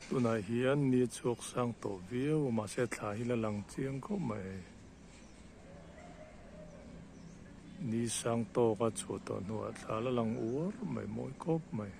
Tunah hian ni a chhuak sang tawh viau a mahse thla hi la lang chiang khawp mai hei. Ni sang tawk a chhuah tawh hnuah thla la lang uar mai mawi khawp mai.